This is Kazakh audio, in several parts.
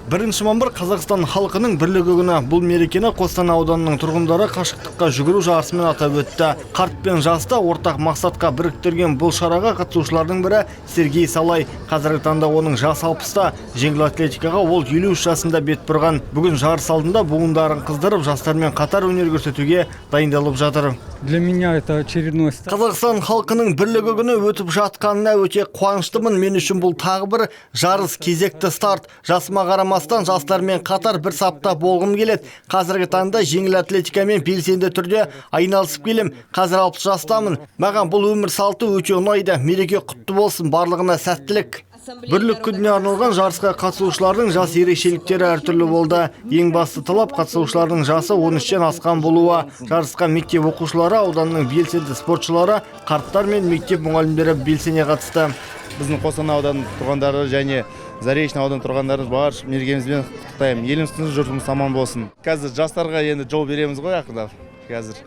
1 мамыр – Қазақстан халқының бірлігі күні. Бұл мерекені Қостанай ауданының тұрғындары қашықтыққа жүгіру жарысымен атап өтті. Қарт пен жасты ортақ мақсатқа біріктірген бұл шараға қатысушылардың бірі – Сергей Салай. Қазіргі таңда оның жасы 60-та. Жеңіл атлетикаға ол 53 жасында бет бұрған. Бүгін жарыс алдында буындарын қыздырып, жастармен қатар өнер көрсетуге дайындалып жатыр. Для меня это очередной старт. Қазақстан халқының бірлігі күні өтіп жатқанына өте қуаныштымын. Мен үшін бұл тағы бір жарыс, кезекті старт. Жасыма қарамастан, жастармен қатар бір сапта болғым келеді. Қазіргі таңда жеңіл атлетикамен белсенді түрде айналысып келем. Қазір 60 жастамын. Маған бұл өмір салты өте ұнайды. Мереке құтты болсын, барлығына сәттілік. Бірлік күніне арналған жарысқа қатысушылардың жас ерекшеліктері әртүрлі болды. Ең басты талап – қатысушылардың жасы 13-тен асқан болуы. Жарысқа мектеп оқушылары, ауданның белсенді спортшылары, қарттар мен мектеп мұғалімдері белсене қатысты. Біздің Қостанай ауданының тұрғындары және Заречный ауданының тұрғындарын бар мерекемізбен құттықтаймын. Еліміз тыныш, жұртымыз аман болсын. Қазір жастарға енді жол береміз ғой ақырындап. Қазір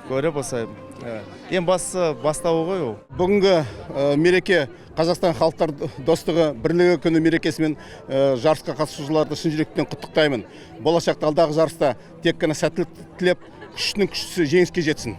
көріп осылай. Ең бастысы бастауы ғой ол. Бүгінгі мереке, Қазақстан халықтар достығы, бірлігі күні мерекесімен жарысқа қатысушыларды шын жүректен құттықтаймын. Болашақта, алдағы жарыста тек қана сәттілік тілеп, күштінің күштісі жеңіске жетсін.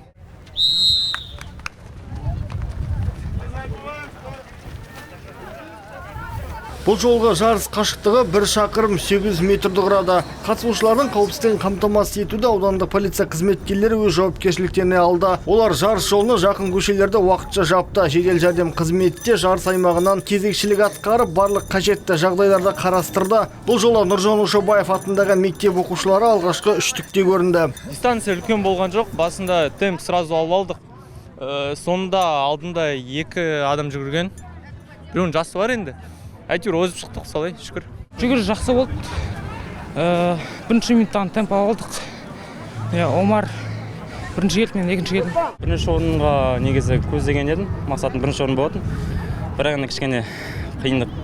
Бұл жолғы жарыс қашықтығы 1 шақырым 800 метрді құрады. Қатысушылардың қауіпсіздігін қамтамасыз етуді аудандық полиция қызметкерлері өз жауапкершіліктеріне алды. Олар жарыс жолына жақын көшелерді уақытша жапты. Жедел жәрдем қызметі де жарыс аймағынан кезекшілік атқарып, барлық қажетті жағдайларды қарастырды. Бұл жолы Нұржан Ошабаев атындағы мектеп оқушылары алғашқы үштікте көрінді. Дистанция үлкен болған жоқ, басында темп сразу алып алдық. Соңында алдында екі адам жүгірген, біреуінің жасы бар енді, әйтеуір озып шықтық солай, шүкір. Жүгіріс жақсы болды. Бірінші минуттан темп алдық. Иә, Омар бірінші келді, мен екінші келдім. Бірінші орынға негізі көздеген едім, мақсатым бірінші орын болатын, бірақ енді кішкене қиындық,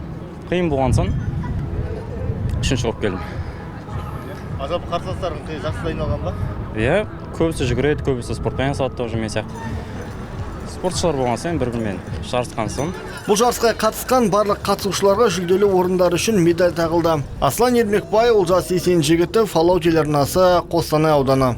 қиын болған соң үшінші болып келдім. А жалпы қарсыластарың жақсы дайындалған ба? Иә, көбісі жүгіреді, көбісі спортпен айналысады, тоже мен сияқты спортшылар болған соң, бір бірімен жарысқан соң. Бұл жарысқа қатысқан барлық қатысушыларға жүлделі орындар үшін медаль тағылды. Аслан Ермекбай, Олжас Есенжігітов, Алау телеарнасы, Қостанай ауданы.